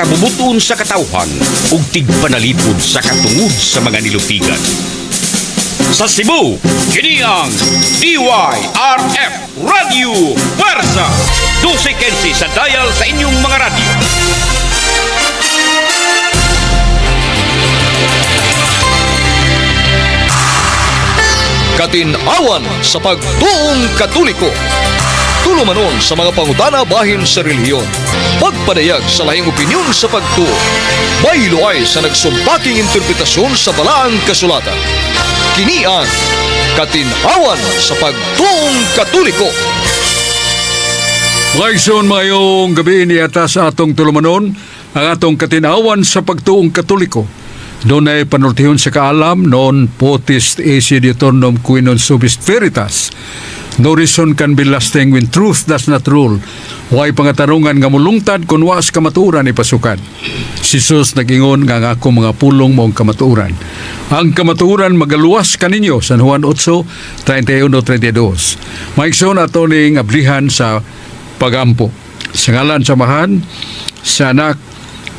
Kabubut-on sa katawhan ug tigpanalipod sa katungod sa mga nilupigan. Sa Cebu, kini ang DYRF Radio Puwersa. 12:15 sa dial sa inyong mga radyo. Katinawan sa pagtuong Katoliko. Tulumanon sa mga pangutana bahin sa relihiyon. Pagpadayag sa lahing opinyon sa pagtuo. Baylo ay sa nagsumpaking interpretasyon sa balaang kasulatan. Kini ang Katinawan sa pagtuong Katoliko. Mga igsoon, maayong gabi niata sa atong tulumanon ang atong katinawan sa pagtuong Katoliko. Dunay panultihon sa kaalam non potest esse diuturnum qui non subist veritas. No reason can be lasting when truth does not rule. Way pangatarungan nga mulungtad kun wa sa kamatuoran ipasukad. Si Jesus nag-ingon nga ang akong mga pulong maong kamatuoran. Ang kamatuoran magaluwas kaninyo, San Juan 8:31-32. Maigsoon, ato ning ablihan sa pagampo. Sa ngalan sa Amahan, sa Anak,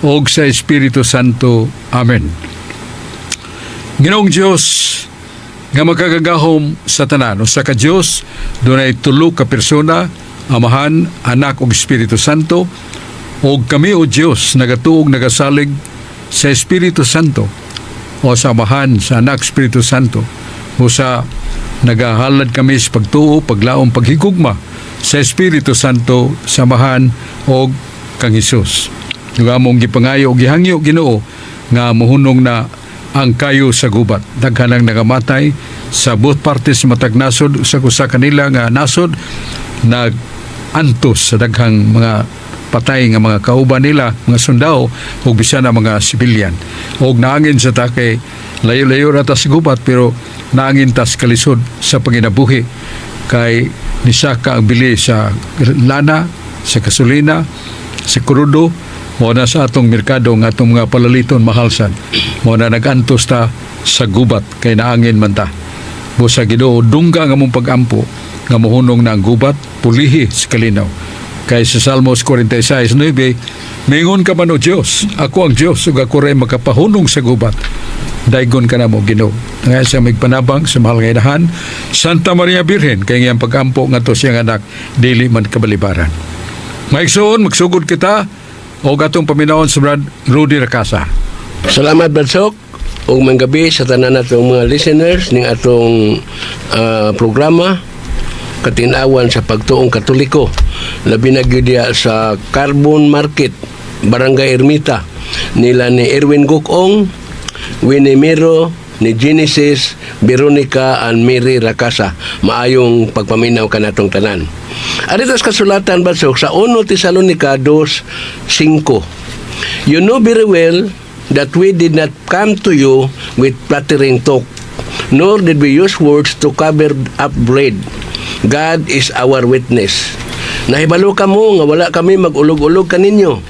og sa Espiritu Santo. Amen. Ginoong Diyos, nga makagagahom sa tanan, usa ka Diyos, dunay tulo ka persona, Amahan, Anak ug Espiritu Santo, ug kami, o Diyos, nagatuog nagasalig sa Espiritu Santo o sa Amahan, sa Anak, Espiritu Santo. O sa nagahalad kami sa pagtuo, paglaom, paghigugma sa Espiritu Santo, sa Amahan og kang Hesus. Ug among gipangayo og gihangyo, Ginoo, nga mohunong na ang kayo sa gubat. Daghan ang nagamatay sa both parties sa matag nasod, sa usa kanila nga nasod nag antos sa daghang mga patay nga mga kauban nila, mga sundao ug bisan ang mga sibilyan. Og naangin sa ta kay layo-layo ra ta sa gubat, pero naangin tas kalisod sa panginabuhi kay nisaka ang bili sa lana, sa gasolina, sa krudo. Mao na sa atong merkado nga atong mga palaliton mahal sad. Mao na nag-antos ta sa gubat kay naangin man ta. Busa, Ginoo, dungga nga mong pagampo nga mohunong na ang gubat, pulihi sa kalinaw. Kay sa Salmos 46:9, mingon ka man, o Diyos, "Ako ang Diyos ug ako ray makapahunong sa gubat." Daygon ka namo, Ginoo. Ngayon sa migpanabang sa mahal nga inahan, Santa Maria Birhen, kay iyang pagampo ngadto siyang anak dili man kabalibaran. Maigsoon, magsugod kita og atong paminawon sa Brad Rudy Rakasa. Salamat, Badsok, ug gabi sa tanan natong mga listeners ning atong programa Katinawan sa Pagtuong Katoliko. Labi na gyud diha sa Carbon Market, Barangay Ermita, nila ni Erwin Gukong, Winnie Miro, ni Genesis, Veronica and Mary Rakasa. Maayong pagpaminaw kanatong tanan. Adito sa kasulatan, Badsok, sa 1 Tesalonica 2:5. "You know very well that we did not come to you with flattering talk, nor did we use words to cover up bread. God is our witness." Nahibalo kamo nga wala kami mag-ulog-ulog kaninyo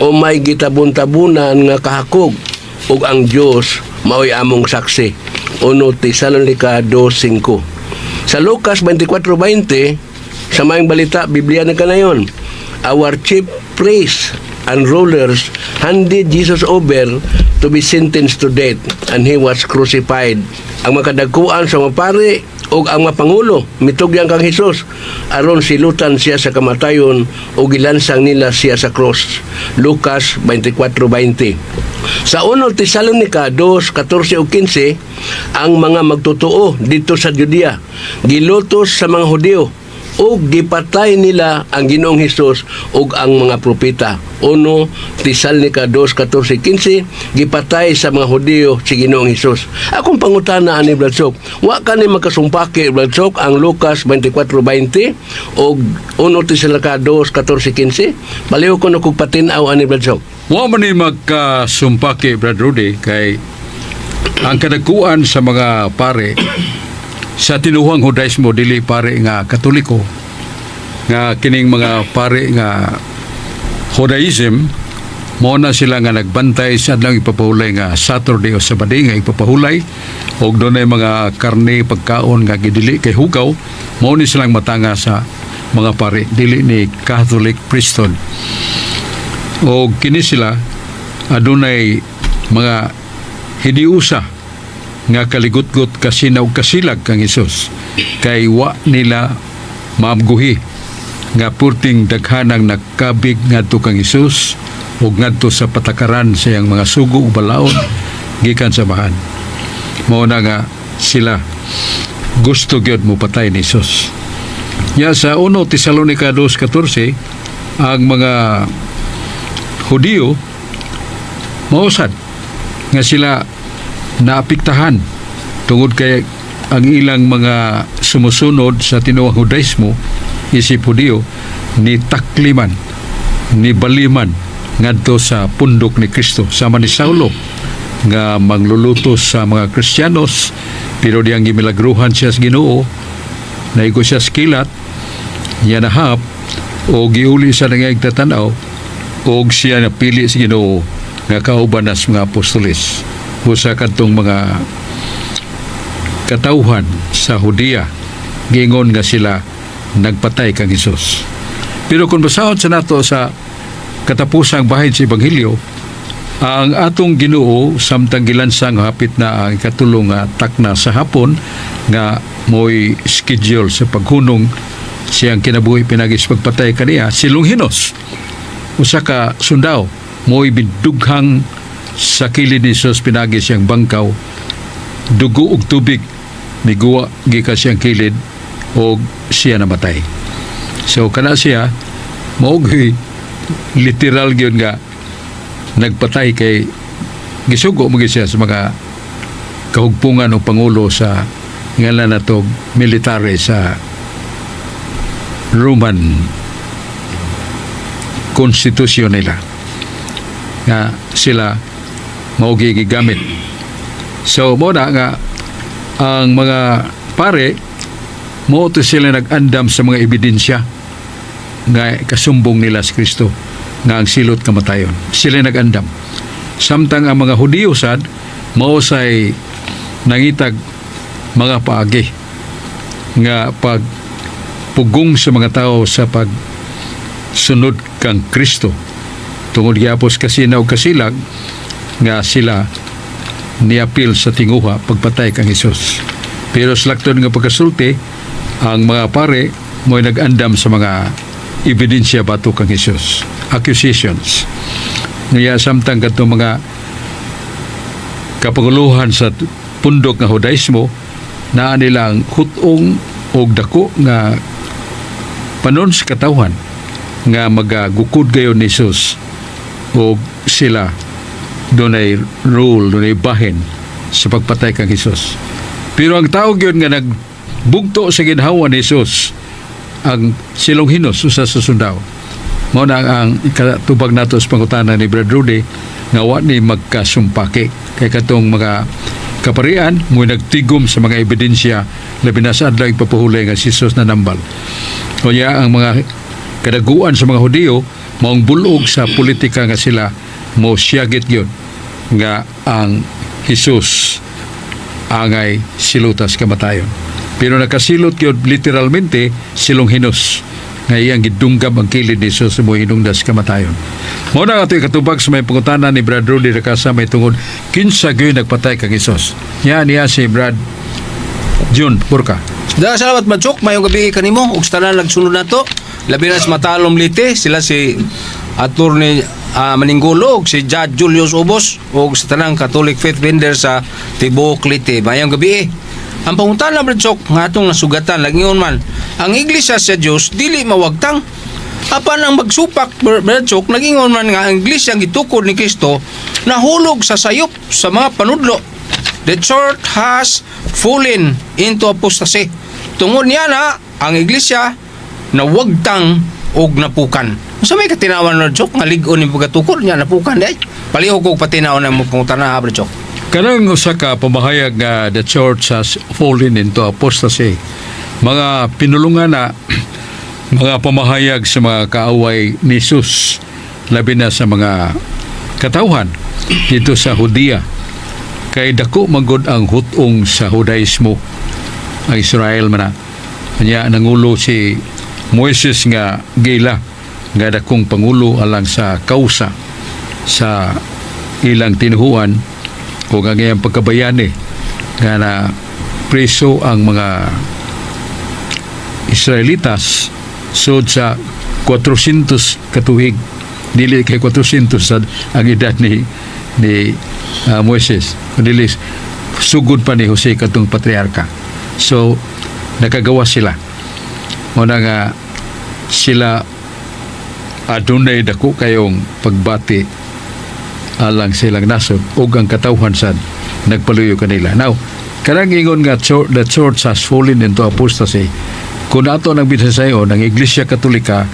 o may gitabon-tabunan nga kahakog, ug ang Dios mao'y among saksi. 1 Tesalonica 2:5. Sa Lucas 24:20, sa maayong balita, Biblia na kanayon, "Our chief priests and rulers handed Jesus over to be sentenced to death, and he was crucified." Ang makadagkuan sa mga pari ug ang mga pangulo mitugyan kang Hesus aron silutan siya sa kamatayon ug gilansang nila siya sa cross. Lucas 24:20. Sa 1 Tesalonica 2:14 ug 15, ang mga magtotoo dito sa Judea gilutos sa mga Hudiyo ug gipatay nila ang Ginoong Hesus ug ang mga propeta. 1 Tesalonica 2:14 15, gipatay sa mga Hudiyo si Ginoong Hesus. Akong pangutana ani, Bladsok, wa kani makasumpaki, Bladsok, ang Lucas 24:20 ug 1 Tesalonica 2:14 15? Baliw ko na kog patin-aw ani, Bladsok. Wa man ni magkasumpaki, Brad Rudy, kay ang kadagkuan sa mga pare sa tinuhang Judaismo dili pare nga Katoliko, nga kining mga pare nga Judaism mao na sila nga nagbantay sa adlaw ipapahulay nga Saturday o Sabado nga ipapahulay, og dunay mga karne, pagkaon nga gidili kay hugaw, mao ni silang matanga sa mga pare, dili ni Catholic priesthood. O kini sila adunay mga hidiusa nga kaligutgot kasina og kasilag kang Hesus kay wa nila maamguhi nga purting daghanang nakabig ngadto kang Hesus ug ngadto sa patakaran sa iyang mga sugo ug balaod gikan sa Amahan. Mao na nga sila gusto gyud mo patay ni Hesus. Ya sa 1 Tesalonica 2:14, ang mga Hudiyo mausad nga sila naapektahan tungod kay ang ilang mga sumusunod sa tinuang Hudaismo isip Hudiyo ni takliman ni baliman ngadto sa pundok ni Kristo, sama ni Saulo nga manglulutos sa mga Kristiyanos, pero diyang gimilagruhan siya sa Ginoo, naigo siya sa kilat niya, nahap o giuli sa nangayag tatanaw o siya napili sa Ginoo nga kauban na sa mga apostoles. Busa kadtong mga katawhan sa Hudiya giingon nga sila nagpatay kang Hesus. Pero kung basahon sa nato sa katapusang bahin sa Ebanghelyo, ang atong Ginoo samtang gilansang hapit na ang ikatulong nga takna sa hapon nga mo'y schedule sa paghunong siyang kinabuhi pinagi sa pagpatay kaniya, si Longinos, usa ka sundao, mo'y bidughang sa kilid ni Jesus pinagi siyang bangkaw. Dugo ug tubig miguwa gikan siyang kilid og siya namatay. So kana siya mao literal gyud nga nagpatay kay gisugo mo gyud siya sa mga kahugpungan o pangulo sa ngalan nato military sa Roman konstitusyon nila nga sila mao gigamit. So mo na nga ang mga pare mo to sila nag-andam sa mga ebidensya nga kasumbong nila si Kristo nga ang silot kamatayon. Sila nag-andam. Samtang ang mga Hudiyo sad mao say nangitag mga paagi nga pag pugong sa mga tao sa pag sunod kang Kristo tungod gihapos kasina og kasilag nga sila niapil sa tinguha pagpatay kang Hesus. Pero sa laktod nga pagkasulti, ang mga pare mo'y nag-andam sa mga ebidensya batok kang Hesus. Accusations. Ngaya samtang kadtong mga kapanguluhan sa pundok nga Hudaismo naa nilang hutong og dako nga panon sa katawhan nga magagukod gayon ni Jesus og sila dunay rule, dunay bahin sa pagpatay kang Jesus. Pero ang tao gyud nga nagbugto sa ginhawa ni Jesus ang si Longinos, usa sa sundao. Mao na ang ikatubag nato sa pangutana ni Brad Rudy nga wa ni magkasumpaki kay katong mga kaparian mo nagtigom sa mga ebidensya, labi na sa adlaw ipapuhulay nga si Jesus na nambal. Kaya ang mga kadaguan sa mga Hudiyo maong bulog sa politika nga sila mo siyagit gyud nga ang Jesus angay silutas kamatayon. Pero nakasilot gyud literalmente si Longinos nga iyang gidunggab ang kilid ni Jesus mo hinungdas kamatayon. Mao na ato ikatubag sa may pangutana ni Brad Rudy Racasa may tungod kinsa gyud nagpatay kang Jesus. Nya niya si Brad June Burka. Da salamat, Madsok, mayong gabi kanimo ug sa tanan nagsunod nato. Labi na sa Matalom, Leyte, sila si Attorney Maninggulo ug si Judge Julius Ubos ug sa tanang Catholic Faith Defender sa tibuok Leyte. Mayong gabi. Ang pangutana, Madsok, nga atong nasugatan lagingon man ang Iglesia sa Dios dili mawagtang. Apan ang magsupak, Madsok, nagingon man nga ang Iglesia gitukod ni Kristo nahulog sa sayop sa mga panudlo. The church has fallen into apostasy. Tungod niya na ang iglesia nawagtang og napukan. Unsa may katinawan na, Jok, nga lig-on ni pagkatukod niya napukan day? Palihog og patinaw na mo pangutana, ha, Jok. Kanang usa ka pamahayag nga the church has fallen into apostasy. Mga pinulungan na mga pamahayag sa mga kaaway ni Jesus, labi na sa mga katawhan dito sa Judea. Kay dako magod ang hutong sa Judaismo, ang Israel man na. Kanya nangulo si Moises nga gila Nga dakong pangulo alang sa kausa sa ilang tinuhuan o ang iyang pagkabayani nga na preso ang mga Israelitas sud sa 400 katuig. Dili kay 400 sa ang edad ni Moises, kundi sugod pa ni Jose katong patriarka. So nakagawa sila. Mao na nga sila adunay dako kayong pagbati alang silang nasod ug ang katawhan sad nagpaluyo kanila. Now, kanang ingon nga the church has fallen into apostasy, kung ato nang bisasayon, ang Iglesia Katolika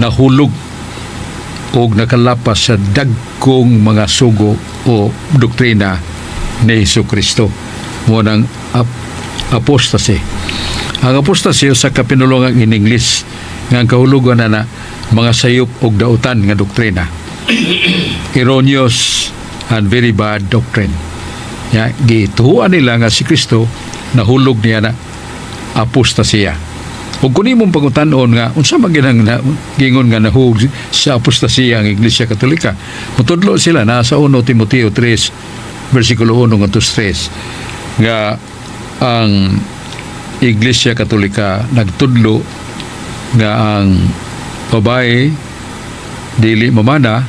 nahulog og nakalapas sa dagkong mga sugo o doktrina ni Hesus Kristo. Mao nang apostasy. Ang apostasy sa kapinulungan in English nga ang kahulugan na na mga sayop og dautan nga doktrina. Erroneous and very bad doctrine. Ya, gituhuan nila nga si Kristo nahulog niya na apostasiya. Ug kung imong pangutan-on nga unsa man ginang na, gingon nga nahulog sa apostasiya ang Iglesia Katolika, mutudlo sila na sa 1 Timoteo 3 versikulo 1 ngadto 3 nga ang Iglesia Katolika nagtudlo nga ang babae dili mamana,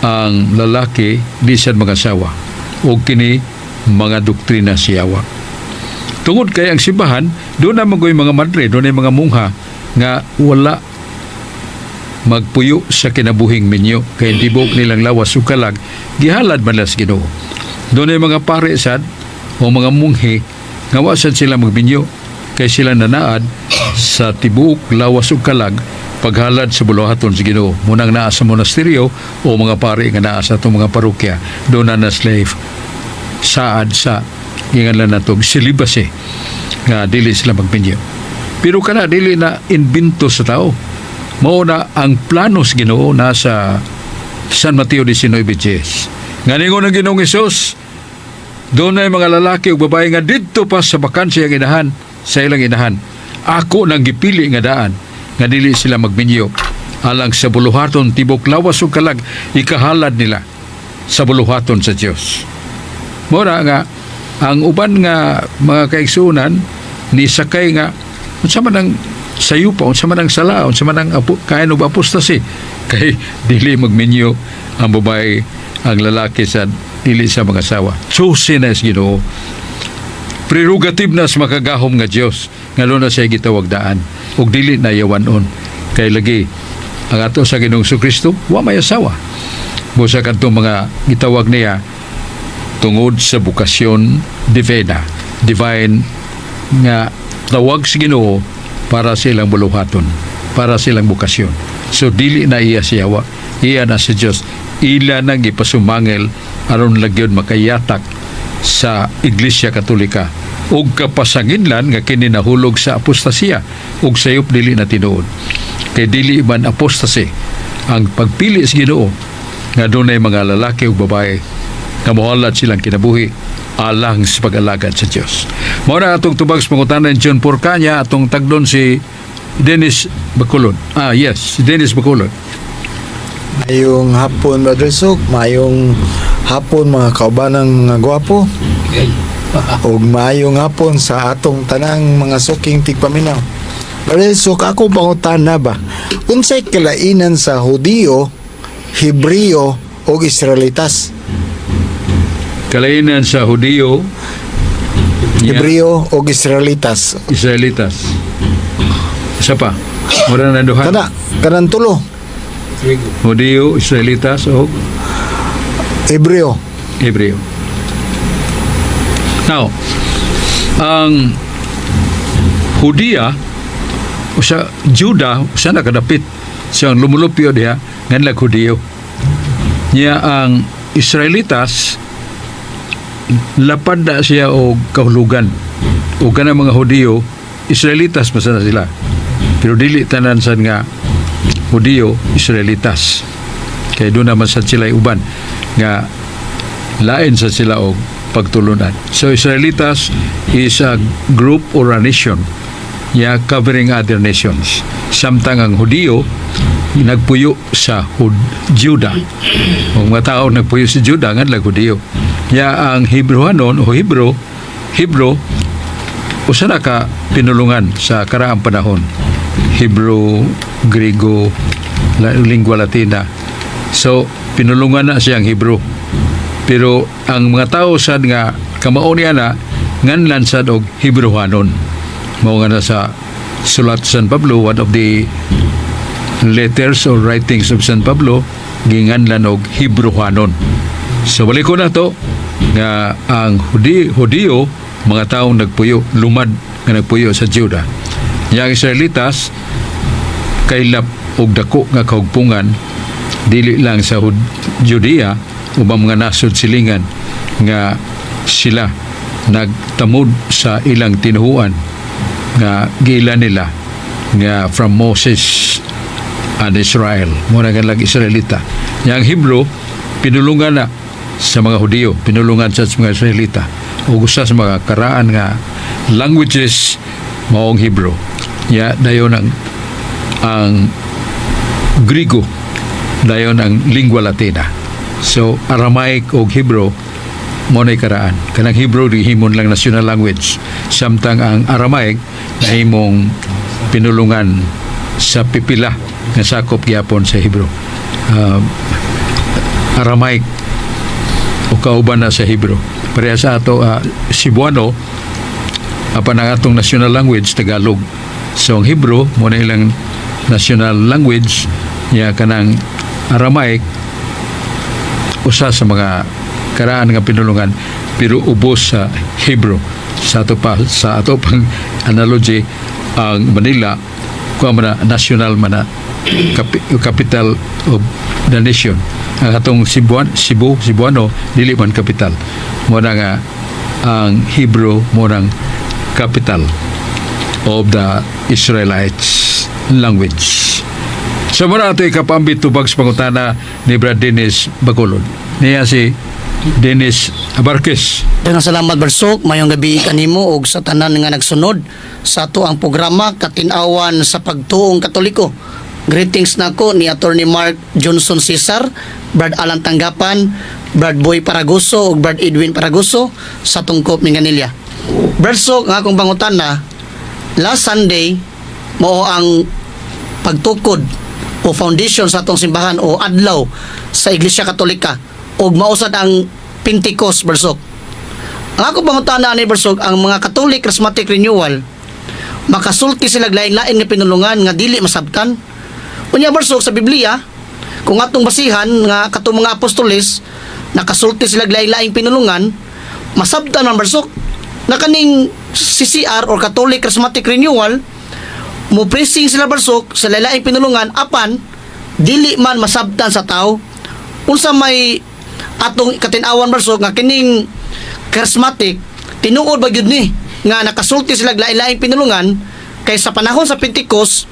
ang lalaki di sad mag-asawa, ug kini mga doktrina sa yawa. Tungod kay ang simbahan doon na magoy mga madre, doon mga mungha nga wala magpuyo sa kinabuhing minyo kay tibok nilang lawas ug kalag gihalad man nila sa Ginoo. Doon ay mga pare sad o mga munghe nga wa sad sila magminyo kay sila nanaad sa tibuok lawas ug kalag paghalad sa buluhaton sa Ginoo. Munang naa sa monasteryo o mga pare nga naa sa atong mga parokya, doon na na slave saad sa ingan lang natong celibacy nga dili sila magminyo. Pero kana dili na imbento sa tao. Mao na ang plano sa Ginoo nasa San Mateo 19. Nga ningon ang Ginoong Hesus, doon na mga lalaki ug babae nga didto pa sa bakansya ang inahan, sa ilang inahan. Ako nang gipili nga daan nga dili sila magminyo alang sa buluhaton tibok lawas ug kalag ikahalad nila sa buluhaton sa Dios. Mora nga ang uban nga mga kaigsuonan ni sakay nga unsa man ang sayupa, unsa man ang sala, unsa man ang kain og apostasy kay dili magminyo ang babae, ang lalaki sa dili sa mga asawa. Chosen na sa Ginoo. Prerogative na sa makagahom nga Dios nga na siya gitawag daan ug dili na yawanon kay lagi ang ato sa Ginoong Kristo wa may asawa. Busa kadtong mga gitawag niya tungod sa bokasyon divina, divine nga tawag sa Ginoo para sa ilang buluhaton, para sa ilang bokasyon. So dili na iya siya wa, iya na sa Dios. Ila nang gipasumangil aron nagyod makayatak sa Iglesia Katolika ug kapasanginlan nga kini nahulog sa apostasiya ug sayop dili na tinuod. Kay dili man apostasy ang pagpili sa Ginoo nga dunay mga lalaki ug babae nga mohalad silang kinabuhi alang sa pag-alagad sa Dios. Mao na atong tubag sa pangutana ni John Porcanya, atong tagdon si Dennis Bacolod. Ah, yes, si Dennis Bacolod. Mayong hapon, Brother Sok, mayong hapon mga kaubanang mga gwapo. Ug maayong hapon sa atong tanang mga suking tigpaminaw. Brother Sok, ako pangutana ba? Unsay kalainan sa Hudiyo, Hebreo ug Israelitas? Kalainan sa Hudiyo, niya, Hebreo ug Israelitas. Israelitas. Isa pa. Mura na duha. Kana, kanang tulo, Hudiyo, Israelitas o Hebreo. Hebreo. Now, ang Hudiya o sa Juda, usa na kadapit siyang lumulupyo diha nganlag Hudiyo. Niya ang Israelitas lapad na siya og kahulugan. O kanang mga Hudiyo, Israelitas man sana sila. Pero dili tanan sad nga Hudiyo, Israelitas. Kay doon naman sad sila uban nga lain sa sila og pagtulunan. So Israelitas is a group or a nation. Ya, covering other nations. Samtang ang Hudiyo nagpuyo sa Juda. Ang mga tao nagpuyo sa Juda ngadlag Hudiyo. Ya, ang Hebrehanon o Hebrew usa na ka pinulungan sa karaang panahon. Hebrew, Griego, lingua Latina. So, pinulungan na siyang Hebrew. Pero ang mga tao sad nga kamao niya na nganlan sad og Hebrehanon. Mao nga na sa sulat San Pablo, one of the letters or writings of San Pablo, ginganlan og Hebrehanon. So balik ko na to nga ang Hudiyo mga taong nagpuyo lumad nga nagpuyo sa Juda. Yang Israelitas kaylap og dako nga kahugpungan, dili lang sa Judea, ubang mga nasod silingan nga sila nagtamod sa ilang tinuhuan nga giila nila nga from Moses and Israel mo na lang Israelita. Yang Hebrew pinulungan na sa mga Hudiyo, pinulungan sa mga Israelita, ug usa sa mga karaan nga languages maong Hebrew. Ya, dayon ang Grigo, dayon ang lingua Latina. So Aramaic o Hebrew mo na'y karaan. Kanang Hebrew gihimon lang national language, samtang ang Aramaic nahimong pinulungan sa pipila nga sakop gyapon sa Hebrew. Aramaic o kauban na sa Hebrew. Pareha sa ato, Cebuano, apan ang atong national language Tagalog. So ang Hebrew mo na ilang national language niya, kanang Aramaic usa sa mga karaan nga pinulungan pero ubos sa Hebrew. Sa ato pang analogy, ang Manila kuha man na national man na capital of the nation. Ang atong Cebuan, Cebu, Cebuano dili man capital. Mo na nga ang Hebrew mo nang capital of the Israelites language. So muna ato ikapambit tubag sa pangutana ni Brad Dennis Bacolod. Niya si Dennis Abarquez. Daghang salamat, Barsok. Mayong gabi kanimo ug sa tanan nga nagsunod sa ato ang programa Katin-awan sa Pagtuong Katoliko. Greetings nako ni Attorney Mark Johnson Cesar, Brad Alan Tanggapan, Brad Boy Paragoso ug Brad Edwin Paragoso sa Tungkop, Minganilla. Brad Sok, nga akong pangutana, last Sunday mao ang pagtukod o foundation sa atong simbahan o adlaw sa Iglesia Katolika ug mao sad ang Pentecost, Barsok. Ang ako pangutana ani, Barsok, ang mga Catholic Charismatic Renewal makasulti sila lain-lain nga pinulungan nga dili masabtan. Unya, Barsok, sa Biblia kung atong basihan nga katong mga apostoles nakasulti sila lain-laing pinulungan, masabtan man, Barsok, na kaning CCR or Catholic Charismatic Renewal mo preaching sila, Barsok, sa lain-laing pinulungan apan dili man masabtan sa tao. Unsa may atong katin-awan, Barsok, nga kining charismatic tinuod ba gyud ni nga nakasulti sila lain-laing pinulungan kay sa panahon sa Pentecost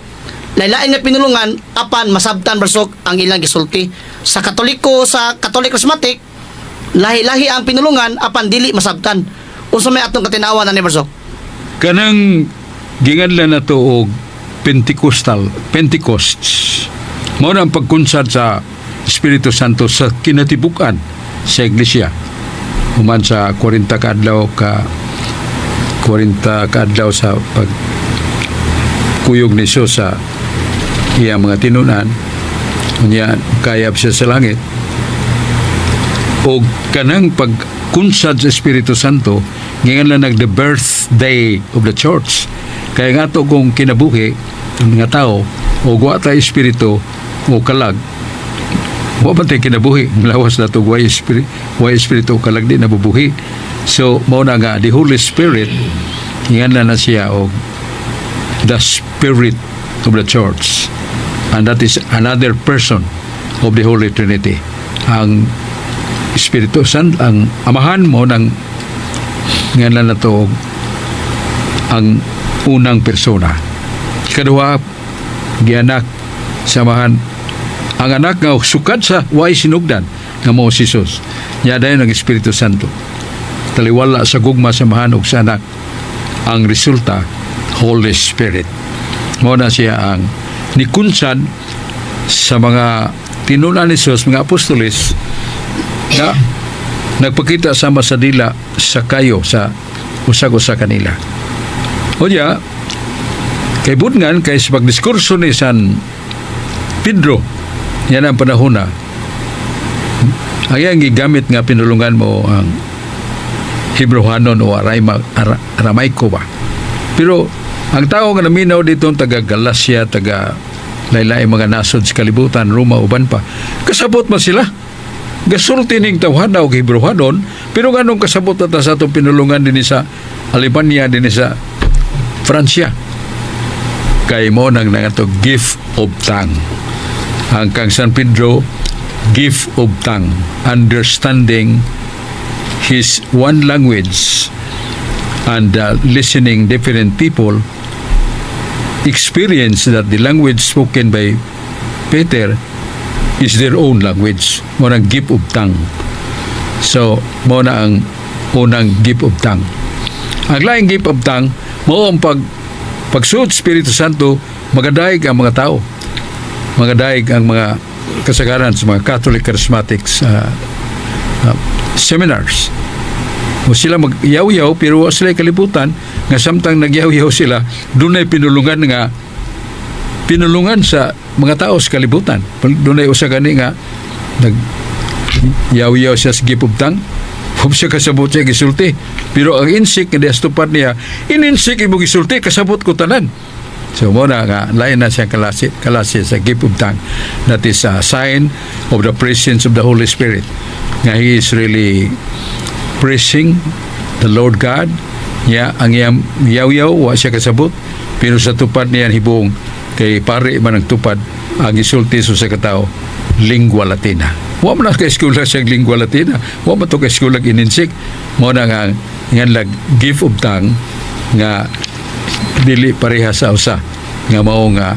lain-lain nga pinulungan apan masabtan, Barsok, ang ilang gisulti? Sa Katoliko, sa Catholic Charismatic, lahi-lahi ang pinulungan apan dili masabtan. Unsa may atong katin-awan ani, Barsok? Kanang ginganlan na to og Pentecostal, Pentecosts. Mao na ang pagkunsad sa Espiritu Santo sa kinatibuk-an sa iglesia. Human sa 40 ka adlaw sa pag kuyog ni Jesus sa iyang mga tinunan, unya kayab siya sa langit, o kanang pagkunsad sa Espiritu Santo ngayon lang nag the birthday of the church. Kaya nga to kung kinabuhi ang mga tao o wa tay espiritu o kalag, wa man tay kinabuhi. Lawas na to way espiritu o kalag, di nabubuhi. So mao na nga the Holy Spirit ingan na siya og the Spirit of the church, and that is another person of the Holy Trinity. Ang Espiritu San, ang Amahan mo ng nga na to ang unang persona. Ikaduha, gianak sa Amahan ang anak nga sukad sa way sinugdan nga mao si Jesus. Nya dayon ang Espiritu Santo. Taliwala sa gugma sa Amahan ug sa anak, ang resulta Holy Spirit. Mao na siya ang nikunsad sa mga tinun-an ni Jesus, mga apostoles, nga nagpakita sama sa dila sa kayo sa usag-usa kanila. O diya, kay budngan kay sa pagdiskurso ni San Pedro, yan ang panahon na ang iyang gigamit nga pinulungan mo ang Hebrehanon o Aramaiko ba. Pero ang tao nga naminaw dito, taga Galacia, taga lain mga nasod sa kalibutan, Roma, uban pa, kasabot man sila. Gasulti ning tawhana og Hebrehanon, pero nganong kasabot na ta sa atong pinulungan dinhi sa Alemanya, dinhi sa Francia? Kay mo nang nangato gift of tongue. Ang kang San Pedro, gift of tongue, understanding his one language and listening different people experience that the language spoken by Peter is their own language. Mo nang gift of tongue. So, mo na ang unang gift of tongue. Ang laing gift of tongue, mao ang pagsuot Espiritu Santo, magadayeg ang mga tao. Magadayeg ang mga kasagaran sa mga Catholic Charismatics seminars. O sila magyaw-yaw pero wa sila kalibutan nga samtang nagyaw-yaw sila, dunay pinulungan nga pinulungan sa mga tao sa kalibutan. Dunay usa gani nga nag yaw-yaw siya sa gift of tongue. Huwag siya kasabot siya gisulti. Pero ang insik nga diastupad niya, ininsik imo gisulti, kasabot ko tanan. So mo na nga lain na siya kalasi sa gift of tongue. That is a sign of the presence of the Holy Spirit. Nga he is really praising the Lord God. Ya ang iyang yaw-yaw wa siya kasabot, pero sa tupad niya hibong kay pare man ang tupad ang gisulti sa katao lingua Latina. Wa man na kay eskwela sa lingua Latina. Wa man to kay eskwela ininsik. Mo na nga ngan lag gift of tongue nga dili pareha sa usa nga mao nga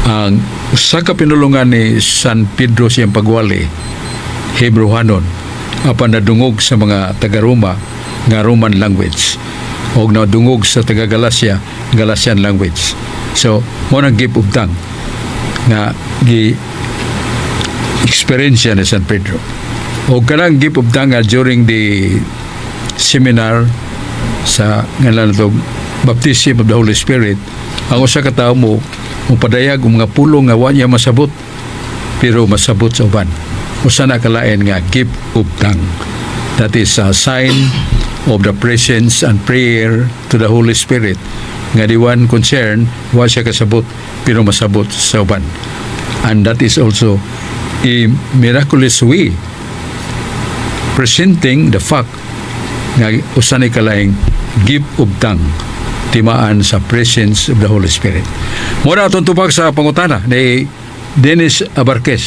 ang usa ka pinulungan ni San Pedro siyang pagwali Hebrehanon apan nadungog sa mga taga Roma nga Roman language o nadungog sa taga Galacia, Galatian language. So mo nang gift of tongue nga gi eksperyensya ni San Pedro o kanang gift of tongue nga during the seminar sa ngalan to baptism of the Holy Spirit, ang usa ka tawo mo mopadayag og mga pulong nga wa niya masabot pero masabot sa uban. Usa na kalain nga gift of tongue. That is a sign of the presence and prayer to the Holy Spirit nga the one concern wa siya kasabot pero masabot sa uban, and that is also a miraculous way presenting the fact nga usa ni kalaing gift of tongue timaan sa presence of the Holy Spirit. Muna atong tubag sa pangutana ni Dennis Abarquez.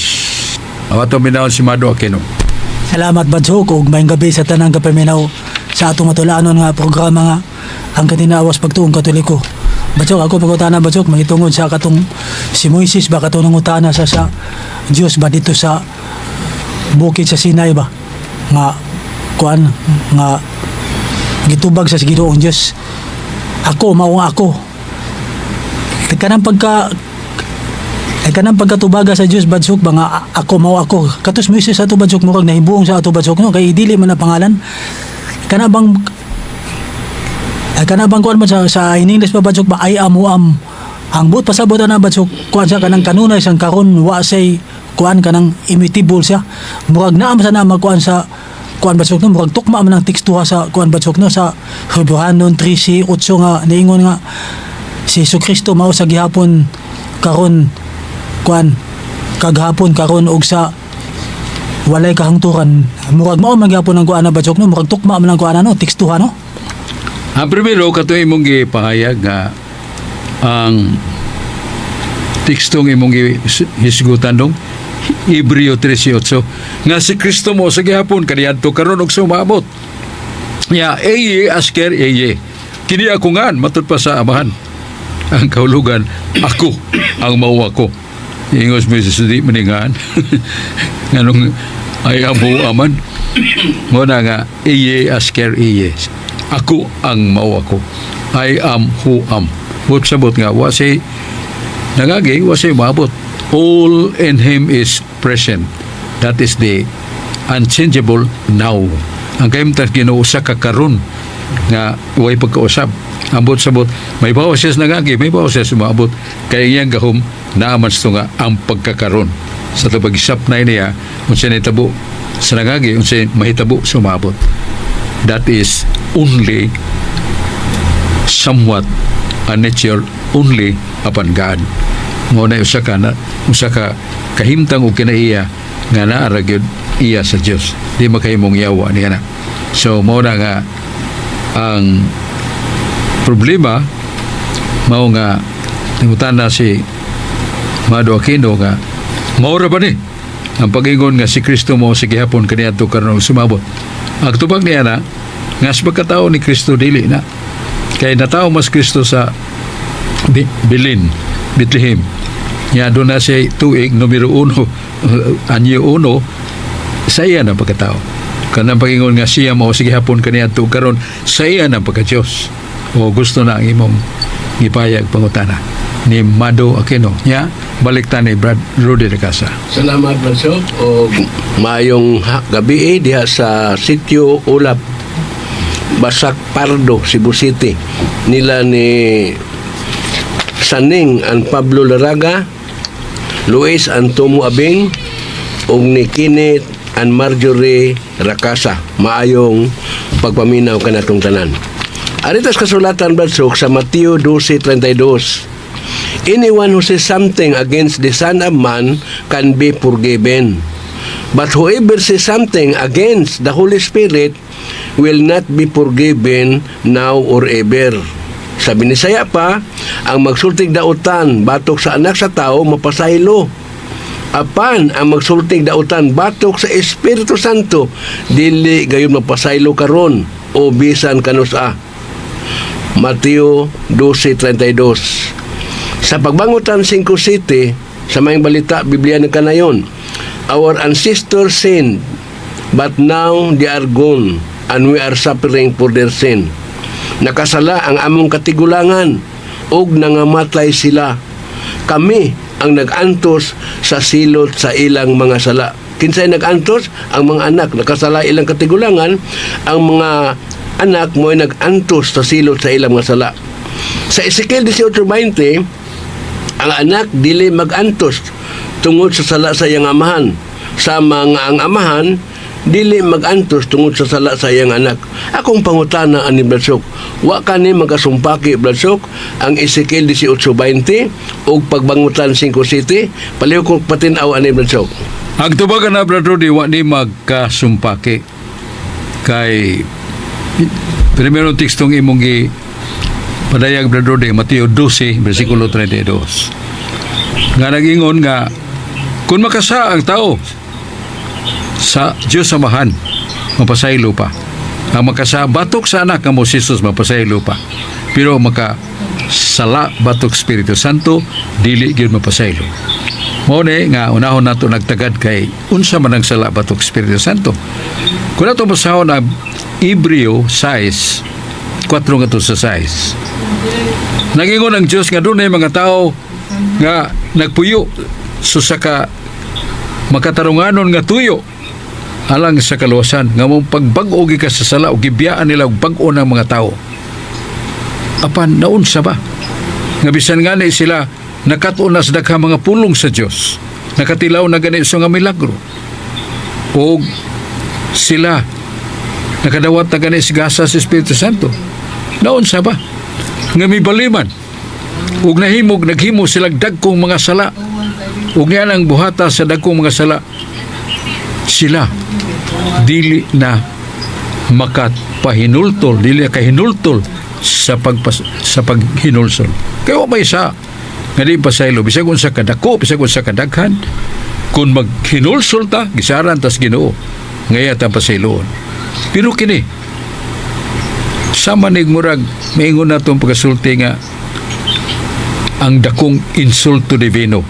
Ang atong minahon si Mado Aquino. Salamat, Badsok, ug maayong gabi sa tanang kapaminaw sa atong matulaanon nga programa nga ang Katinawas Pagtuong Katoliko. Badsok, ako pangutana, Badsok, mahitungod sa katong si Moises ba, katong nangutana sa Dios ba dito sa bukid sa Sinai ba nga kuan nga gitubag sa Ginoong Dios, "Ako mao ang ako." Kanang pagka ay kanang pagkatubaga sa Dios, Badsok ba, nga "Ako mao ako." Katos Moises ato, Badsok, murag nahibuong sa ato, Badsok, no, kay dili man na pangalan kana bang ay kana bang kuan ba sa in English pa, Badsok ba, "I am who am." Ang buot pasabot ana, Badsok, kuan sa kanang kanunay sang karon wa say kuan kanang immutable siya. Murag naa man sa na magkuan sa kuan, Badsok, no, murag tukma man ang tekstuha sa kuan, Badsok, no, sa Hebrehanon 13:8 nga niingon nga si Jesu Kristo mao sa gihapon karon kuan kaghapon, karon ug sa walay kahangturan. Murag mao man gyapon ang kuan na, Badsok, no, murag tukma man ang kuan, no, tekstuha, no. Ang primero kato imong gipahayag nga ang tekstong imong hisgutan dong Hebreo 13:8 nga si Kristo mo sa gihapon, kaniadto, karon ug sa umaabot. Ya eye asker eye. Kini ako ngan matud pa sa Amahan. Ang kahulugan, ako ang mao ako. Ingos mo sa di maningan. Nganong "I am who am" man. Mo na nga eye asker eye. Ako ang mao ako. I am who am. Buot sabot nga wa siya nangagi, wa siya maabot. All in Him is present. That is the unchangeable now. Ang kahimtang Ginoo usa ka karon nga way pagkausab. Ambot sabot, may bawas siya nangagi, may bawas siya sumaabot. Kaya iyang gahom, naaman sa tunga ang pagkakaron. Sa ito pag-isap na niya, unsa nahitabo sa nangagi, unsa mahitabo sumabot. That is only somewhat a nature only upon God. Mao na usa ka kahimtang og kinaiya nga naa ra gyud iya sa Dios. Di makahimong yawa niya na. So mao na nga ang problema mao nga nangutana si Mado Aquino nga mao ra ba ni ang pag-ingon nga si Kristo mao si gihapon, kaniadto, karon, sumabot. Ang tubag niya na nga sa pagkatao ni Kristo, dili na. Kay natao mas Kristo sa Bilin, Bethlehem. Ya doon na siya tuig numero uno, anyo uno, sa iya ng pagkatao. Kanang pag-ingon nga siya mao sige hapon, kaniadto, karon, sa iya ng pagka-Diyos. O gusto na ang imong gipayag pangutana ni Mado Aquino. Nya, balik ta ni Brad Rudy de Casa. Salamat, Badsok, og maayong gabi diha sa Sitio Ulap, Basak Pardo, Cebu City. Nila ni Saning and Pablo Laraga, Luis Antomo Abing ug ni Kenneth and Marjorie Rakasa. Maayong pagpaminaw kanatong tanan. Aritas kasulatan, Badsok, sa Mateo 12:32. "Anyone who says something against the Son of Man can be forgiven. But whoever says something against the Holy Spirit will not be forgiven now or ever." Sa Binisaya pa, ang magsultig dautan batok sa Anak sa Tao mapasaylo. Apan ang magsultig dautan batok sa Espiritu Santo dili gayon mapasaylo karon o bisan kanusa. Mateo 12:32. Sa Pagbangutan 5 City, sa Maayong Balita, Biblia ng Kanayon, "Our ancestors sinned, but now they are gone, and we are suffering for their sin." Nakasala ang among katigulangan, ug nangamatay sila. Kami ang nag-antos sa silot sa ilang mga sala. Kinsay nag-antos? Ang mga anak. Nakasala ilang katigulangan, ang mga anak mo ay nag-antos sa silot sa ilang mga sala. Sa Ezekiel 18:20, ang anak dili mag-antos tungod sa sala sa iyang amahan. Sa mga ang amahan dili mag-antos tungod sa sala sa iyang anak. Akong pangutana ani, Bladsok, wa kani magkasumpaki, Bladsok, ang Ezekiel 18:20 ug Pagbangutan 5 City? Palihog ko patin-aw ani, Bladsok. Ang tubagan na, Brad Rudy, wa ni magkasumpaki. Kay primero tekstong imong gi padayag, Brad Rudy, Mateo 12, versikulo 32. Nga nagingon nga kung makasa ang tao sa Diyos Amahan, mapasaylo pa. Ang makasa batok sa Anak nga mo si Jesus, mapasaylo pa. Pero maka sala batok Espiritu Santo, dili gyud mapasaylo. Mao ni nga unahon nato nagtagad kay unsa man ang sala batok Espiritu Santo. Kung ato basahon ang Hebreo 6, 4 ngadto sa 6. Nagingon ang Dios nga dunay mga tao nga nagpuyo sa ka makatarunganon nga tuyo alang sa kaluwasan nga mong pagbag-o gikan sa sala o gibiyaan nila og bag-o ng mga tao. Apan naunsa ba? Nga bisan ngani sila nakat-on na sa daghang mga pulong sa Dios. Nakatilaw na gani sa nga milagro. O sila nakadawat na gani sa gasa sa Espiritu Santo. Naunsa ba? Nga mibaliman. Ug nahimog naghimo sila dagkong mga sala. Ug niya ang buhata sa dagkong mga sala, sila dili na makapahinultol, dili na kahinultol sa paghinulsol. Kaya wa may isa nga di pasaylo, bisag unsa kadako, bisag unsa kadaghan, kung maghinulsol ta, gisaran tas Ginoo ngaya ta pasayloon. Pero kini sama nig murag maingon na itong pagkasulti nga ang dakong insulto divino,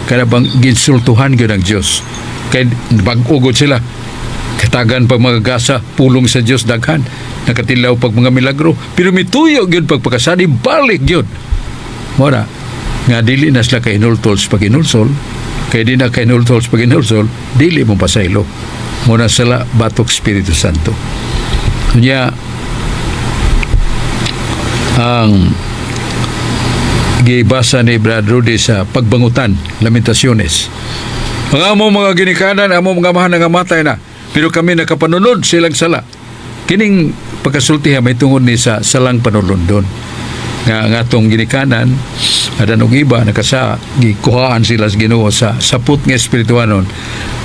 kada bang ginsultuhan gyud ang Dios kay bag-ugod sila, katagan pag mga gasa pulong sa Dios, daghan nakatilaw pag mga milagro, pero mituyo gyud pagpakasali, balik gyud. Mao na nga dili na sila kahinulsol sa paghinulsol, kay di na kahinulsol sa paghinulsol, dili mo pasaylo. Mao na sala batok Espiritu Santo. Unya, ang gibasa ni Brad Rudy sa Pagbangutan, Lamentaciones. Ang among mga ginikanan, among mga amahan nangamatay na, pero kami nakapanunod silang sala. Kining pagkasultiha may tungod ni sa salang panulundon. Nga ang atong ginikanan, adan og iba nakasa gikuhaan sila sa Ginoo sa sapot nga espirituanon,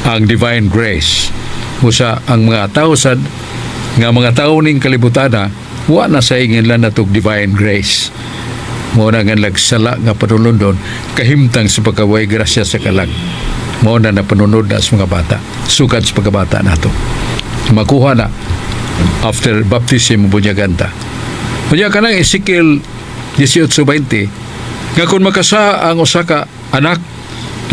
ang divine grace. Usa ang mga tao sad nga mga tao ning kalibutana wa na sa inginlan natog divine grace. Mao na nga nagsala nga panulundon kahimtang sa pagkaway grasya sa kalag. Mao na napanunod na sa mga bata. Sukad sa pagkabata nato. Makuha na after baptism, bunyagan ta. Unya, kanang Ezekiel 18:20 nga kung makasa ang usa ka anak,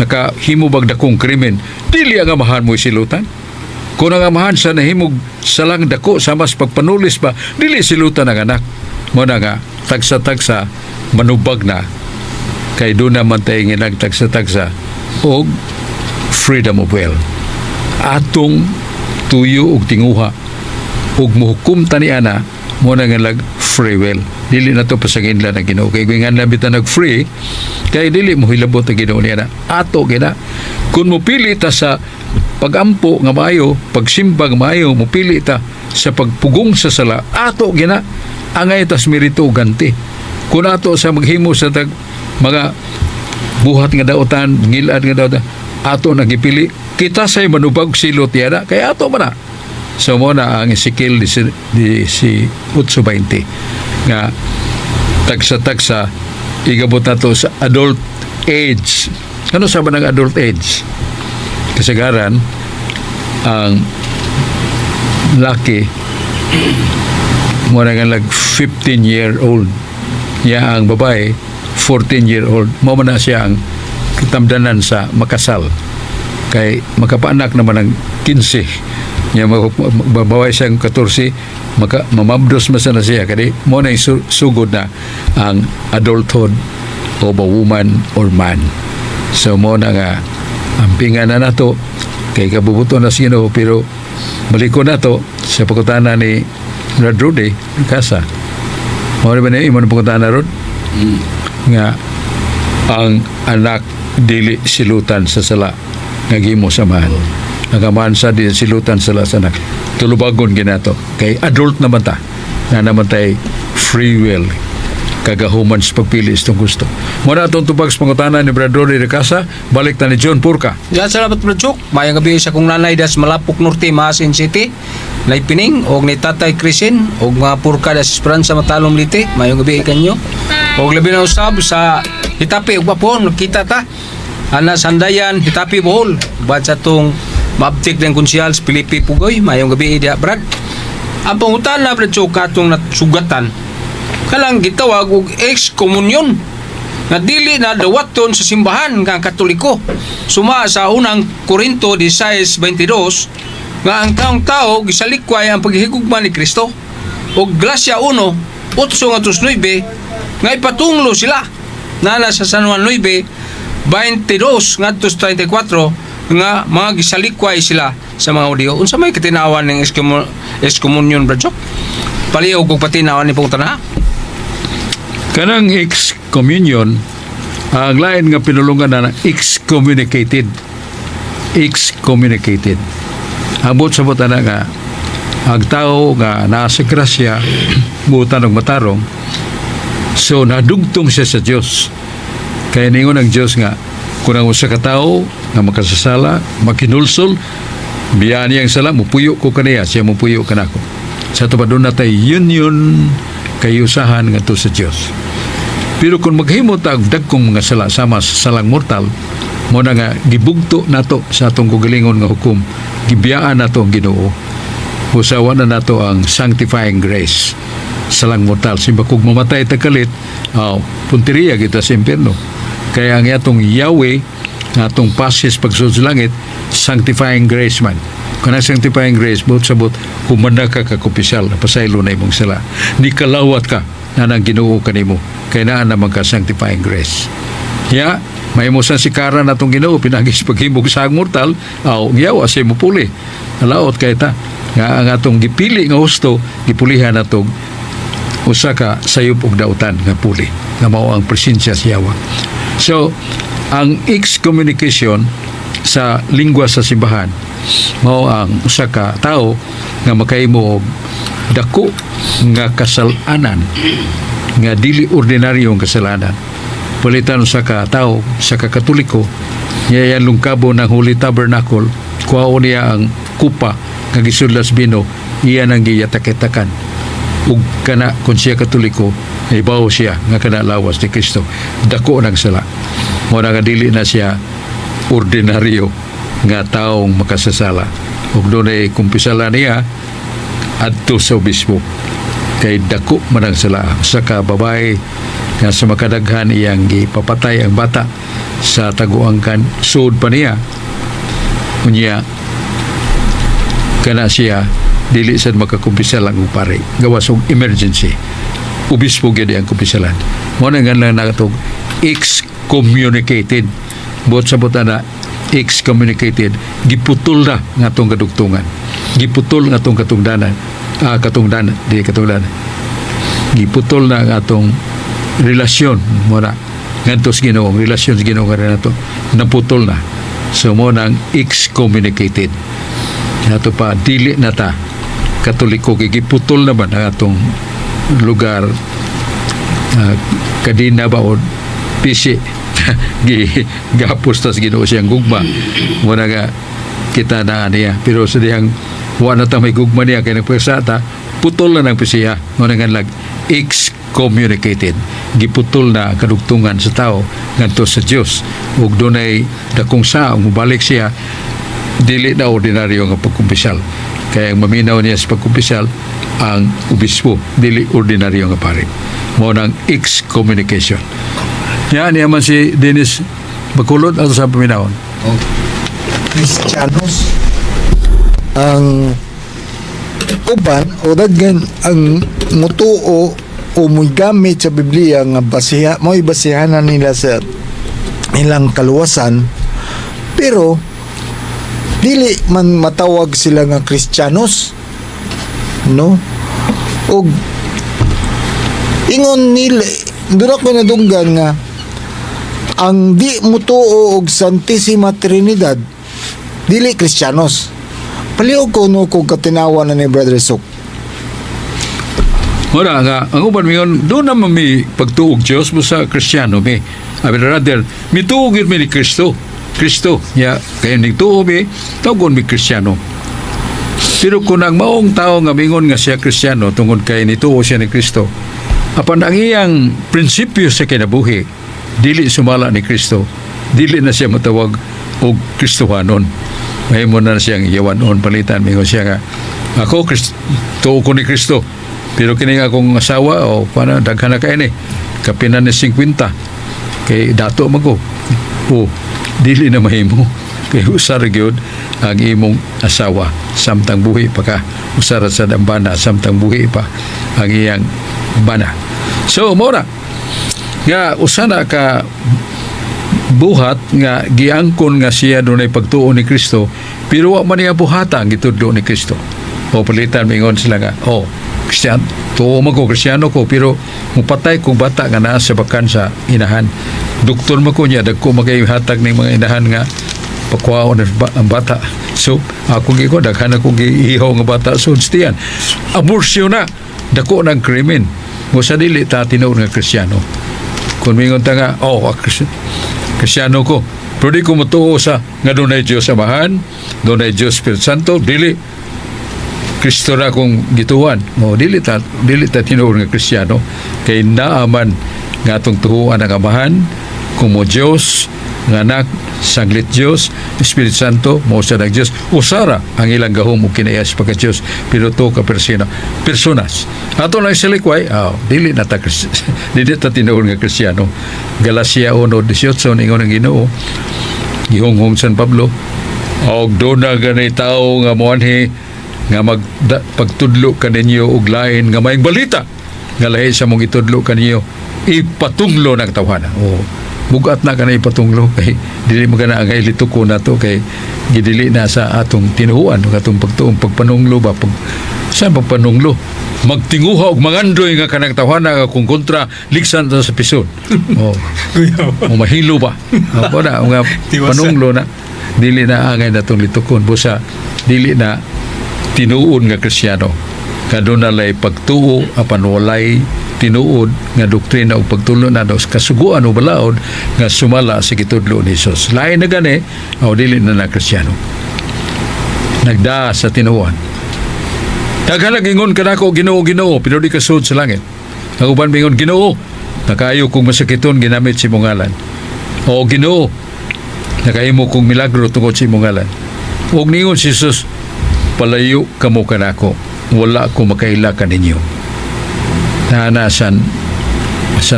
nakahimo bag dakong krimen, dili ang amahan mo silutan. Kung ang amahan sa nahimog salang dako sama sa pagpanulis ba, dili silutan ang anak. Mo na nga tagsa-tagsa manubag na kay doon naman tayo nginag tagsa-tagsa og freedom of will. Atong tuyo og tinguha ug muhukom ta ni ana, mo na nga lag free will. Dili na to pasanginlan ang Ginoo kay kung nga bitan nag free kay dili mo hilabot ang Ginoo niya na ato gina. Kung mopili ta sa pagampo nga maayo, pagsimba nga maayo, mopili ta sa pagpugong sa sala, ato gina, angay tas merito og ganti. Kung ato sa maghimo sa tag mga buhat nga dautan, ngilad nga dautan, ato nagipili kita say manubag silot yana kay ato man na. So mo na ang Ezekiel 18:20 nga tagsa-tagsa igabot nato sa adult age. Ano sa ba ng adult age? Kasagaran ang laki mo na nga lag 15 year old niya, ang babae 14 year old. Mo man na siya ang katamdanan sa makasal kay makapaanak naman ang 15 niya, mabaway siyang 14, maka mamabdos man sana siya kadi mo na yung sugod na ang adulthood of a woman or man. So mo na nga ampingan na nato kay kabubuto na sa Ginoo, pero baliko na to sa pagkutana ni Brad Rudy Kasa. Mo ba na imo na pagkutana, Rod, nga ang anak dili silutan sa sala nga gimo sa amahan. Ang amahan sa dili silutan sa sala sa anak. Tulubagon ginato kay adult naman ta na naman tay free will, kagahuman sa pagpili sa itong gusto. Muna atong tubag sa pangutana ni Brad Rudy de Casa. Balik ta ni John Purka. Yan, salamat, Brad Chok. Mayang gabi sa kong nanay das Malapok Norte, Maasin City. Nay Pining, og ni Tatay Crisin, og mga Purka das Esperanza, Matalom, Leyte. Mayang gabi kanyo. Og labi na usab sa Hitapi ug Bapon, kita ta. Ana Sandayan, Hitapi, Bohol. Bad sa tong maabtik ng konsihal sa Pilipi Pugoy. Mayang gabi diha, Brad. Ang pangutana, Brad Chok, katong nasugatan. Kalang gitawag og excommunion nga dili na dawaton sa simbahan nga Katoliko. Suma sa Unang Korinto 16:22 nga ang taong tao gisalikway ang paghigugma ni Kristo. Og Galacia 1:8 ngadto 9 nga ipatunglo sila. Nana sa San Juan 9:22 ngadto 34 nga mga gisalikway sila sa mga Hudiyo. Unsa may katinawan ng excommunion, Brad Chok? Palihog og patinawan ni pong tanaha. Kanang excommunion, ang lain nga pinulungan na excommunicated. Excommunicated. Ambot sa na nga ang tao nga naa sa grasya, buutan og matarong, so nadugtong siya sa Dios. Kaya ningon ang Dios nga kung ang usa ka tawo nga makasasala, makinulsol, biyaan niyang sala, mupuyo ko kaniya, siya mupuyo kanako. Sa ato pa doon natay union kayusahan ngadto sa Dios. Pero kung maghimo ta og dagkong mga sala sama sa salang mortal, mo na nga gibugto nato sa atong kaugalingon nga hukom, gibiyaan nato ang Ginoo. Usawa na nato ang sanctifying grace. Salang mortal, simba kung mamatay ta kalit, oh, punteriya kita sa impierno. Kaya ang atong Yahweh, ang atong passes pagsulod sa langit, sanctifying grace man. Kanang sanctifying grace, buot sabot, humanda ka kakumpisal, pasaylo na imong sala. Ni kalawat ka, Na nang Ginoo kanimo kay naa naman ka sanctifying grace. Ya, mahimo sa sikara natong Ginoo pinagi sa paghimog sa mortal, aw giyawa siya mo puli. Nalaot kay ta nga ang atong gipili nga husto gipulihan natong usa ka sayop og dautan nga puli nga mao ang presensya sa yawa. So, ang excommunication sa lingwa sa simbahan mao ang usa ka tawo nga makahimo og dako nga kasalanan nga dili ordinaryong kasalanan. Palitan, usa ka tawo, sa ka Katoliko niya yan lungkabo ng Holy Tabernacle, kuhaon niya ang kupa nga gisudlas bino, iya nang giyatak-yatakan ug kana kung siya Katoliko, ibaw siya nga kana lawas ni Kristo. Dako nang sala mo na nga dili na siya ordinaryo nga taong makasasala ug dunay kumpisala niya adto sa obispo kay dako man ang sala. Sa ka babae nga sa makadaghan iyang gipapatay ang bata sa taguang kan sud pa niya, unya kana siya dili sad makakumpisal ang pare gawas og emergency. Obispo gyud ang kumpisalan. Mo na nga lang natog excommunicated. Buot sa buta na excommunicated, giputol na nga atong kadugtungan, giputol nga atong katungdanan, katungdanan di katungdanan, giputol na ang atong relasyon mo na ngadto sa Ginoo. Ang relasyon sa Ginoo nga nato naputol na. So mo nang excommunicated nato pa, dili na ta Katoliko kay giputol naman ang atong lugar, kadina ba o pisi, gi gapos ta sa Ginoo siyang gugma mo na nga kita na niya. Pero sa dihang wa na ta may gugma niya kay nagpasa ta, putol na ng pisiya. Mo na nga lag excommunicated, giputol na ang kadugtungan sa tao ngadto sa Dios ug dunay dakong sa mubalik siya, dili na ordinaryo nga pagkumpisal kaya ang maminaw niya sa pagkumpisal ang obispo, dili ordinaryo nga pare. Mo nang excommunication niya. Niya man si Dennis Bakulod ato sa paminawon. Kristiyanos ang uban o daghan ang mutuo o gamit sa Biblia nga basiha mo'y basihanan nila sa ilang kaluwasan, pero dili man matawag sila nga Kristiyanos, no? Og ingon nila, doon ako nadunggan nga ang di mutuo og Santissima Trinidad dili Kristiyanos. Palihog ko no kung katinawa na ni Brother Sok. Mura nga, ang uban mingon, doon naman mi pagtuog Diyos mo sa Kristiyano mi. I mean, rather, mituog yun mi ni Kristo. Kristo. Ya, kaya nagtuo mi, tawgon mi Kristiyano. Pero kung ang maong tao nga mingon nga siya Kristiyano tungod kay nituo siya ni Kristo, apan ang iyang prinsipyo sa kinabuhi, dili sumala ni Kristo, dili na siya matawag og Kristohanon. Mahimo na siyang yawanon. Palitan, mingon siya nga, ako, tuo ko ni Kristo. Pero kini nga akong asawa, o paano, daghan na kay ni. Kapina ni 50. Kay dato man ko. O, dili na mahimo. Kay usar gyud ang imong asawa samtang buhi pa ka. Usar sa bana samtang buhi pa ang iyang bana. So, mo na. Nga, usa na ka buhat nga giangkon nga siya dunay pagtuo ni Kristo pero wa man niya buhata ang gitudlo ni Kristo. O palitan, mingon sila nga, oh, Kristiyan, tuo man ko, Kristiyano ko, pero mupatay kong bata nga naa sa bakan sa inahan. Doktor man ko niya, dagko makay hatag ning mga inahan nga pakuhaon ang ang bata. So ako gi ko daghan ako giihaw nga bata so tiyan. Abortion na, dako ng krimen mo sa dili ta tinuod nga Kristiyano. Kung mingon ta nga, oh, Kristiyano ko, pero di ko mutuo sa nga dunay Diyos Amahan, dunay Diyos Espiritu Santo, dili Kristo na akong gituan. Mo dili ta tinuod nga Kristiyano kay naaman nga atong tuhuan ang Amahan kung mo Diyos nga Anak, Sanglit Diyos, Espiritu Santo, mo sa ng Diyos. Usara ang ilang gahom ug kinaiya sa pagka-Diyos, pero to ka persona, personas. Ato lang silikway, oh, dili ta tinuod nga Kristiyano. Galacia 1:18, ingon ang Ginoo, gihunghong San Pablo, og doon na gani tao nga moanhi nga pagtudlo kaninyo og lain nga maayong balita. Nga lahi sa mong itudlo kaniyo, ipatunglo ng tawhana. O bugat na kana ipatunglo kay dili mo kana ang lituko nato kay gidili na sa atong tinuohan ug atong pagtuong pagpanunglo ba, pag sa pagpanunglo magtinguha og mangandoy nga kanang tawhana nga kung kontra ligsan ta sa pisod o, o mahilo ba o na nga panunglo na dili na angay natong litukon, busa dili na tinuod nga Kristiyano. Kaduna lay pagtuo apan walay tinuod nga doktrina o pagtulo na sa kasuguan o balaod nga sumala sa gitudlo ni Jesus. Lain na gani o dili na na Kristiyano. Nagdaa sa tinuohan. Daghan nag-ingon kanako, "Ginoo, Ginoo," pero di kasud sa langit. Ang uban mingon, "Ginoo, nakaayo kong masakiton ginamit sa imong ngalan." O "Ginoo, nakahimo kong milagro tungod sa imong ngalan." Ug ningon si Jesus, "Palayo kamo kanako, wala ko makaila kaninyo." Naa San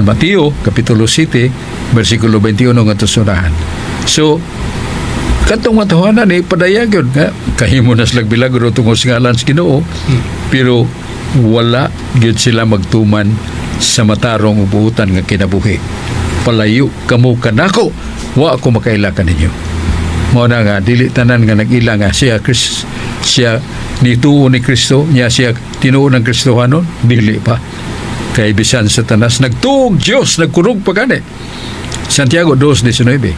Mateo, Kapitulo 7, versikulo 21 nga sunahan. So, katong matawanan ni padayag yun nga kahimo na silang milagro tungod sa ngalan sa Ginoo, pero wala gyud sila magtuman sa matarong ug buutan nga kinabuhi. "Palayo kamo kanako, wa ako makaila kaninyo." Mao na nga dili tanan nga nag-ila nga siya Chris, siya nituo ni Kristo niya, siya tinuo ng Kristohanon, dili pa. Kay bisan sa tanas nagtuog Dios, nagkurog pa gani. Santiago 2:19.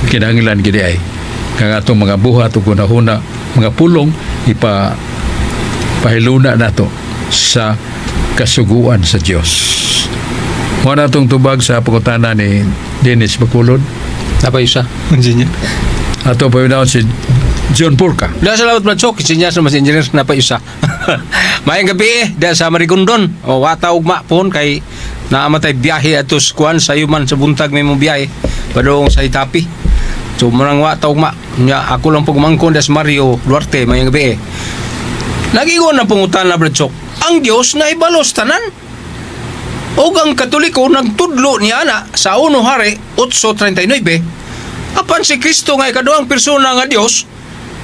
Kinahanglan gid ay kang atong mga buhat ug hunahuna, mga pulong, ipa pahiluna nato sa kasuguan sa Dios. Mao na atong tubag sa pangutana ni Dennis Bacolod. Napay isa. Engineer. Ato pa si John Purka. Da salamat, Brad Sok, engineer sa mas engineer na pa isa. Maayong gabi eh, da sa Marigondon. O wata ugma pohon kay naamatay biyahe ato sa kuan sa man sa buntag may mo biyahe padung sa Itapi. So murang wata ugma. Nya ako lang pugmangkon das Mario Duarte, maayong gabi eh. Nagingon ang pangutan na, Brad Sok. Ang Dios na ibalos tanan. Og ang Katoliko nagtudlo niya na sa 1 Hari 8:39. Apan si Kristo nga ikaduhang persona nga Dios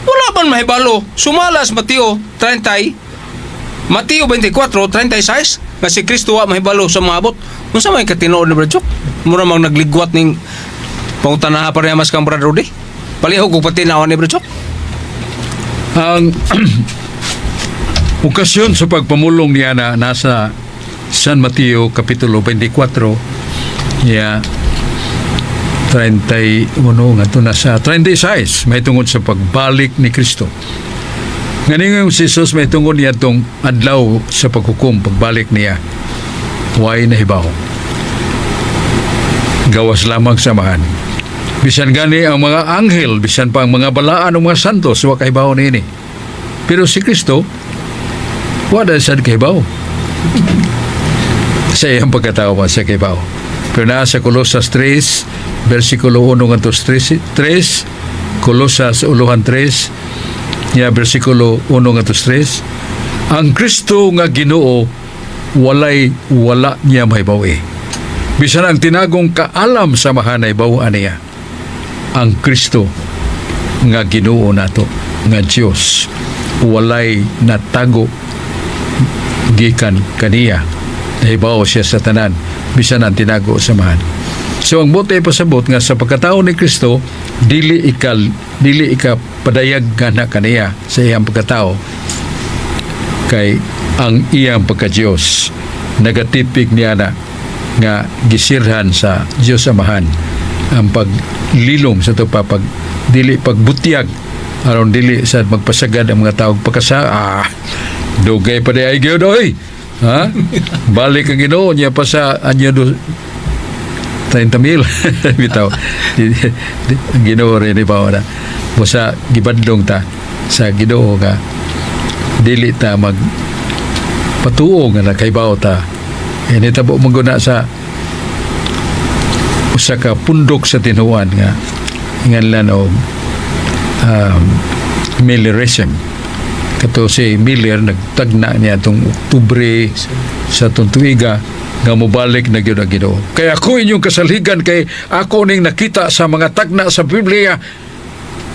wala man mahibalo. Sumalas Mateo 30, Mateo 24:36 nga si Kristo wa mahibalo sa mga abot. Unsa may katinuod na, Brad Chok? Mura mang nagligwat ning pangutanaha pa mas kang Brad Rudy. Palihog og patinaw ni Brad Chok. Ang okasyon sa pagpamulong niya na nasa San Mateo Kapitulo 24 ya 31 ngadto na sa 36, may tungod sa pagbalik ni Kristo. Nganing si Jesus may tungod niya tong adlaw sa paghukom, pagbalik niya. Way nahibaw. Gawas lamang sa Amahan. Bisan gani ang mga anghel, bisan pa ang mga balaan ng mga santos, wa kahibaw niini. Pero si Kristo, wala sad kahibaw. Sa iyang pagkatao pa sa kahibaw. Pero naa sa Colosas 3, versikulo 1 ngadto 3, 3, Colosas uluhan 3, ya versikulo 1 ngadto 3, ang Kristo nga Ginoo walay wala niya mahibaw-i. Bisan ang tinagong kaalam sa Amahan nahibaw niya. Ang Kristo nga Ginoo nato nga Dios walay natago gikan kaniya. Nahibaw siya sa tanan bisan ang tinago sa Amahan. So ang buot pasabot nga sa pagkatao ni Kristo dili ika padayag nga na kaniya sa iyang pagkatao kay ang iyang pagka-Diyos nagatipig niya na nga gisirhan sa Diyos Amahan ang paglilom sa ito pa pag dili pagbutyag aron dili sa magpasagad ang mga tao pagkasa dugay pa di ay gyud oy, ha, balik ang Ginoo niya pa sa anyo do 30 mil bitaw. Ang Ginoo rin ba na busa gibadlong ta sa Ginoo nga dili ta mag patuo nga nakaibaw ta. E nitabo man guna sa usa ka pundok sa tinuan nga nganlan og Millerism. Kato si Miller nagtagna niya itong Oktubre sa atong tuiga nga mobalik na gyud ang Ginoo. Kaya ako inyong kasalhigan kay ako ning nakita sa mga tagna sa Biblia.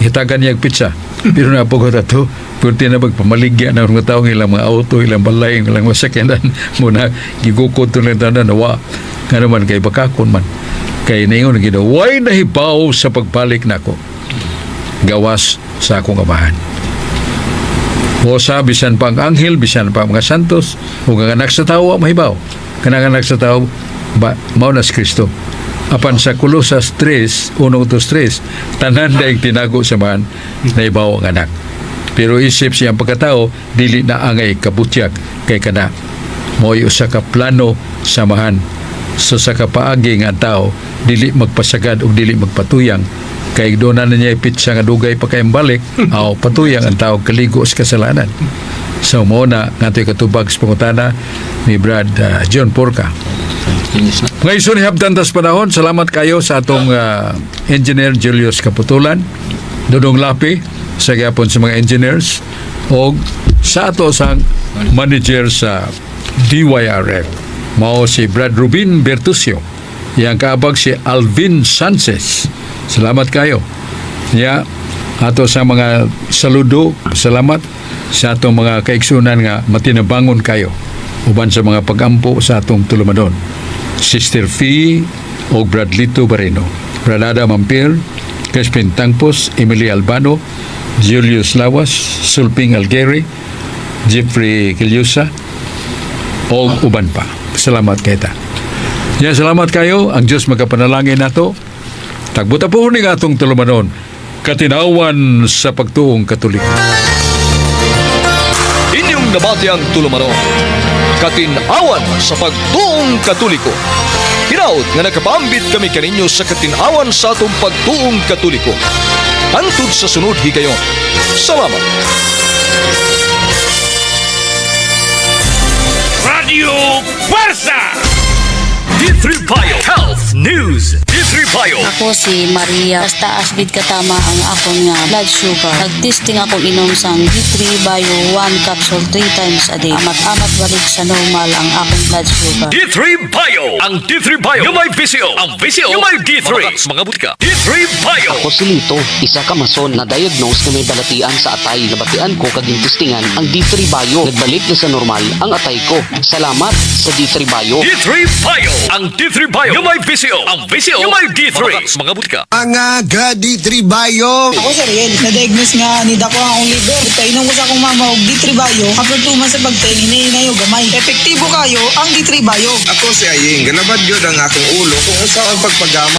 Hitagan niya og petsa. Pero napugot ato, pwede na magpamaligya na mga tao ng ilang mga auto, ilang balay, ilang mga sakyanan muna gigukod to lang tanan nawa. Nga naman kay bakakon man. Kay ningon Ginoo, "Way nahibaw sa pagbalik nako gawas sa akong Amahan." O sa bisan pa ang anghel, bisan pa ang mga santos, ug ang Anak sa Tao wa mahibaw. Kanang Anak sa Tao ba, mao na si Kristo. Apan sa Colosas 3, 1, 2, 3, tanan daing tinago sa Amahan, nahibaw ang Anak. Pero isip siyang pagkatao, dili na angay kabutyag kay kana mo'y usa ka plano sa Amahan sa sa kapaagi nga ang tao dili magpasagad ug dili magpatuyang, kay doon na niya ipitsa nga dugay pa kayong balik aw patuyang ang tao kaligo sa kasalanan. So mo na nga ito'y katubag sa pangutana ni Brad John Porca. Finish na. Ngayon ni habtan tas panahon, salamat kayo sa atong engineer Julius Kaputulan, Dodong Lapi, sa gyapon sa mga engineers, o sa ato sang manager sa DYRF. Mao si Brad Rubin Bertusio. Yang kaabag si Alvin Sanchez. Salamat kayo. Ya, ato sa mga saludo, salamat sa atong mga kaigsunan nga matinabangon kayo uban sa mga pagampo sa atong tulumanon. Sister Fee o Bradlito Bareno, Brad Adam Ampir, Crispin Tangpos, Emily Albano, Julius Lawas, Sulping Algeri, Jeffrey Kilyusa, o uban pa. Salamat kay ta. Ya, salamat kayo. Ang Diyos magapanalangin nato. Tagbuta po ni atong tulumanon. Katinawan sa pagtuong Katoliko. Inyong nabati ang tulumanon, Katinawan sa pagtuong Katoliko. Hinaut nga nakapaambit kami kaninyo sa katinawan sa atong pagtuong Katoliko. Hangtod sa sunod higayon. Salamat. Radio Fuerza! D3 Bio Health News. D3 Bio. Ako si Maria. Taas gid katama ang akon nga blood sugar. Nagtesting ako inom sang D3 Bio 1 capsule 3 times a day. Amat-amat balik sa normal ang akong blood sugar. D3 Bio. Ang D3 Bio. Nga may VCO. Ang VCO. Nga may D3. Mga butika. D3 Bio. Ako si Lito, isa ka mason na diagnose na may balatian sa atay. Nabatian ko kag gintistingan ang D3 Bio. Nagbalik na sa normal ang atay ko. Salamat sa D3 Bio. D3 Bio. Ang D3 Bio. Nga may VCO. Ang VCO. Nga may D3. Mga butika. Mga ga-D3 Bio. Ako si Ariel, na-diagnose nga ni dako ang akong liver. Painom ko sa akong mama og D3 Bio, after 2 months sa pagtain, hinahinay og gamay. Epektibo kayo ang D3 Bio. Ako si Aying, ganabad gyud ang akong ulo kung unsa ang pagpagama.